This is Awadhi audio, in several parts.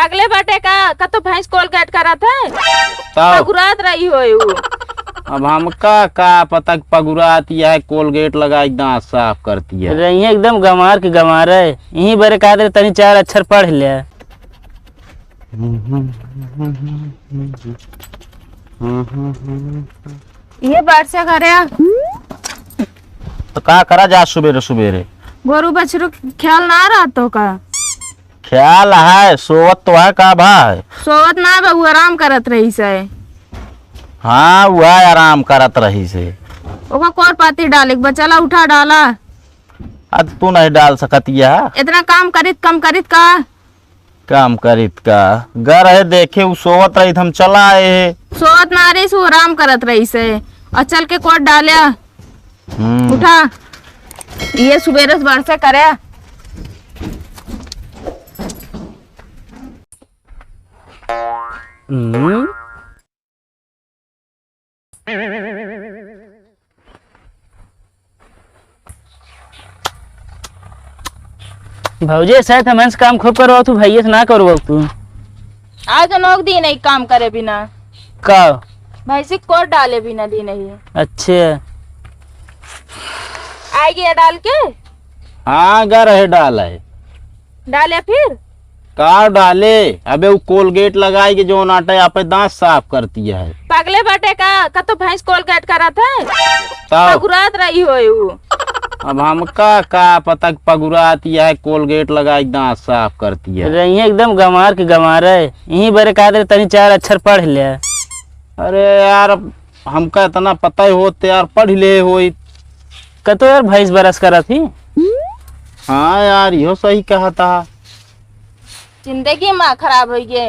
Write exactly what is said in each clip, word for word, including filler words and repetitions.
अगले बाटे का, का तो भैंस कोलगेट करत है, तब? पगुरात रही होई उ। अब हमका का पता कि पगुरात यह कोलगेट लगाई दांत साफ करती है। रही एकदम गंवार के गंवार है। यहीं बरे कहत रहे तनी चार अक्षर पढ़ ले। ये बात से करे। तो का करा जा सुबेरे सुबेरे? गोरू बछरू ख्याल ना रहतो का? ख्याल है, सोवत तो है, का भा है? सोवत ना बा, उ आराम करत रही से। हाँ, वह आराम करत रही से। ओका कोर पाती डाले के बा, चला उठा डाला। अब तू नहीं डाल सकत यह। इतना काम करित, कम करित का? काम करित का? घर है देखे, उ सोवत रही, हम चला आए है। सोवत ना रही से, उ आराम करत रही से। और चल के कोर डाल्या। हम्म। उठा, ये सुबेरे से बरसे करे। हम्म। भौजी, शायद हमन से काम खूब करवाओ तू, भैया से ना करवाओ तू। आज नोक दिन एक काम करे बिना। का? भैंसी कोर डाले बिना दिन ही। अच्छा। आइ गया डाल के? हाँ, गर है डाल है। डाले फिर? का डाले? अबे उ कोलगेट लगाई के जौन आटे आपे दांत साफ करती है। पगले बाटे का? का तो भैंस कोलगेट करत है? तब? पगुरात रही होई उ। अब हमका का पता कि पगुरात यह कोलगेट लगाई दांत साफ करती है। रही एकदम गंवार के गंवार है। यहीं बरे कहत रहे तनी चार अक्षर पढ़ ले। अरे यार, अब हमका इतना पता ही होत यार, पढ़ ले होई। कतो यार भैंस बरस करत ही। हाँ यार, इहो सही कहा था। जिंदगी मा खराब होई गे।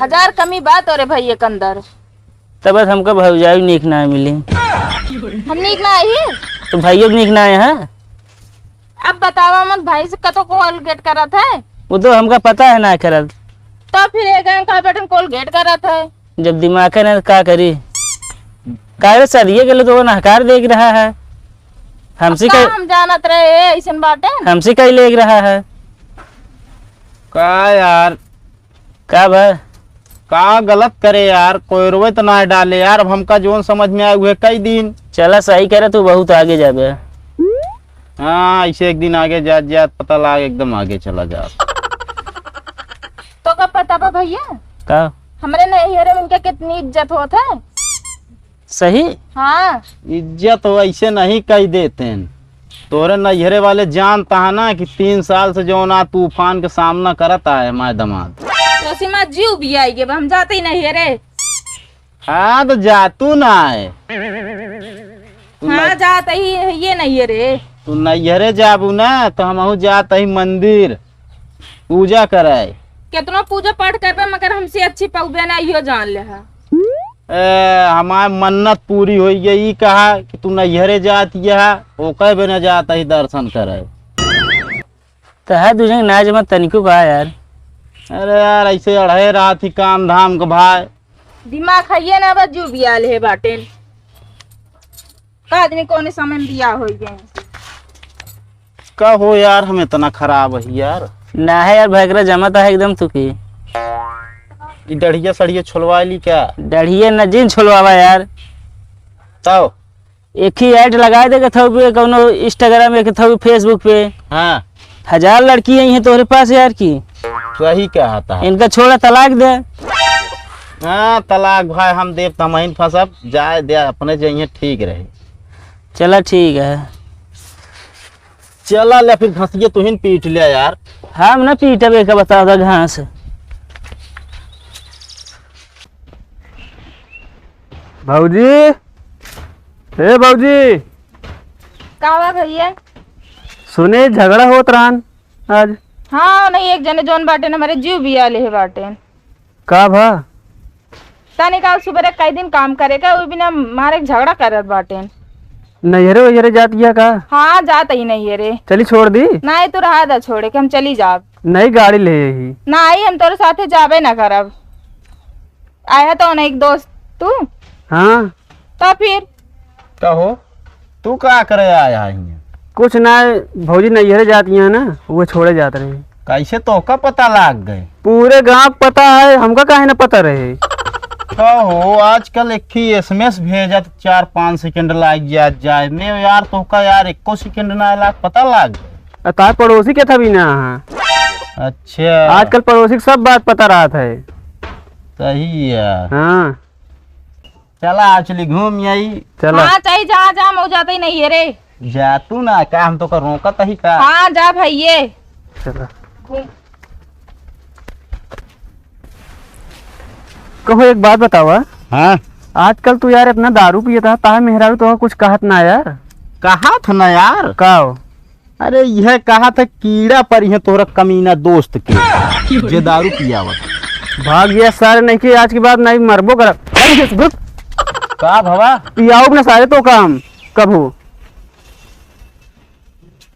हजार कमी बात हो रे भैया के अंदर। तब बस हमका भौजाई नीक ना मिली। हम नीक ना आई? तो भैया नीक ना आए हैं? अब बतावा मत भाई से कतो कोलगेट करत है? वो तो हमका पता है ना करत। तो फिर ये गाँव का बेटन कोलगेट करत है? जब दिमाग है ना तो का करी? काहे सदिये के लिए तो वो नहकार देख रहा है। हमसे अब का कह-, हम जानत रहे ऐसन बाटे? हमसे कही लेग रहा है। का यार? का बा? का गलत करे यार, कोयरवे त ना डाले यार। अब हमका जोन समझ में आए उहे कई दिन। चला सही करे, तू बहुत आगे जाबे। हाँ, ऐसे एक दिन आगे जात जात पता लाग एकदम आगे चला जात। तो का पता बा भैया? का? हमरे नैहरे में उनके कितनी इज्जत होत है। सही? हाँ। इज्जत हो ऐसे नहीं कह देते हैं। तोरे नैहरे वाले जानता है ना कि तीन साल से जौन आ तूफान के सामना करत आए हमारे दामाद। तो सीमा जीव भी आई गे, हम जाते ही नैहरे। हाँ, तो जा तू ना आए। तू हाँ, ना जाते ही है ये नैहरे। तू नैहरे जाबू ना, तो हमहू जात ही मंदिर पूजा कराए। कितनो पूजा पाठ करबे, मगर हमसे अच्छी पौबे ना, इहो जान ले हा। ए, हमार मन्नत पूरी होई गई, ई कहा कि तू नैहरे जात यह, ओकर बे न जात ही दर्शन करे। तो है दू जन ना जमा तनिको का यार। अरे यार, ऐसे अढ़े रात ही काम धाम के भाई। दिमाग खाइए ना, बस जो बिया ले बाटेन। का आदमी कौने समय में बिया होई गए। का हो यार, हम इतना खराब है यार। ना है यार, भयकरा जमत है एकदम तू की। ई डढ़िया सड़िया छोलवा ली क्या? डढ़िया न जिन छोलवावा यार। तब? एक ही ऐड लगा दे के थौ पे, कौनो Instagram, एक थौ Facebook पे। हाँ। हजार लड़की आई हैं तोहरे पास यार की। सही कहा था। इनका छोड़ा, तलाक दे। हाँ, तलाक भाई हम देब त हमहिन फंसब, जाए दे, अपने जइहें ठीक रहे। चला ठीक है। चला ले फिर घसिए तुहिन पीट ले यार। हम ना पीटब, एक बता दो घास। भौजी, ए भौजी। का बा भैया? सुने झगड़ा होत रहन आज। हाँ, नहीं, एक जने जौन बाटे ना, हमारे जीव बिया ले बाटे। का भा? तनी काल सुबेरे कई दिन काम करे का, वो बिना मारे झगड़ा करत बाटे। नैहरे वैहरे जात गया का? हाँ, जात ही नैहरे। चली छोड़ दी? नहीं, तू रहा दा छोड़े के, हम चली जाब। नहीं, गाड़ी ले ही। नहीं, हम तोरे साथे जाबे ना करब। आया तो नहीं एक दोस्त तू। हाँ। तो फिर? का हो? तू का करे आया है हियां? कुछ ना, भौजी नैहरे जाती है ना, वो छोड़े जात रहे। कैसे तोहका पता लाग गए? पूरे गांव क पता है, हमका काहे न पता रहे? का हो, आजकल एक ही एसएमएस भेजत चार पाँच सेकंड लाग जात जाए में यार, तोहका यार एको सेकंड ना लाग, पता लाग गए। आ, तार पड़ोसी के था भी ना, हाँ। अच्छा। आजकल पड़ोसी क सब बात पता रहत है। सही है। हाँ। चला, आज चली घूम आई। चला। हाँ, चाही जा, जा, मऊ जाते ही नहीं है रे। जा तू ना, का हम तोका रोकत ही का? हाँ, जा भइये। चला। घूम। कहो, एक बात बतावा। हाँ? आजकल तू यार इतना दारू पियत ह, ताहे मेहरारू तोका कुछ कहत ना यार? कहत ना यार। का हो? अरे, यह कहत ह कीड़ा परिहे तोहरा कमीना दोस्त के, जे दारू पियावत। भाग गया सारे, नहीं कि आज के बाद नहीं मरबो करब। का भवा? पियाउब ना सारे तोका हम कभू।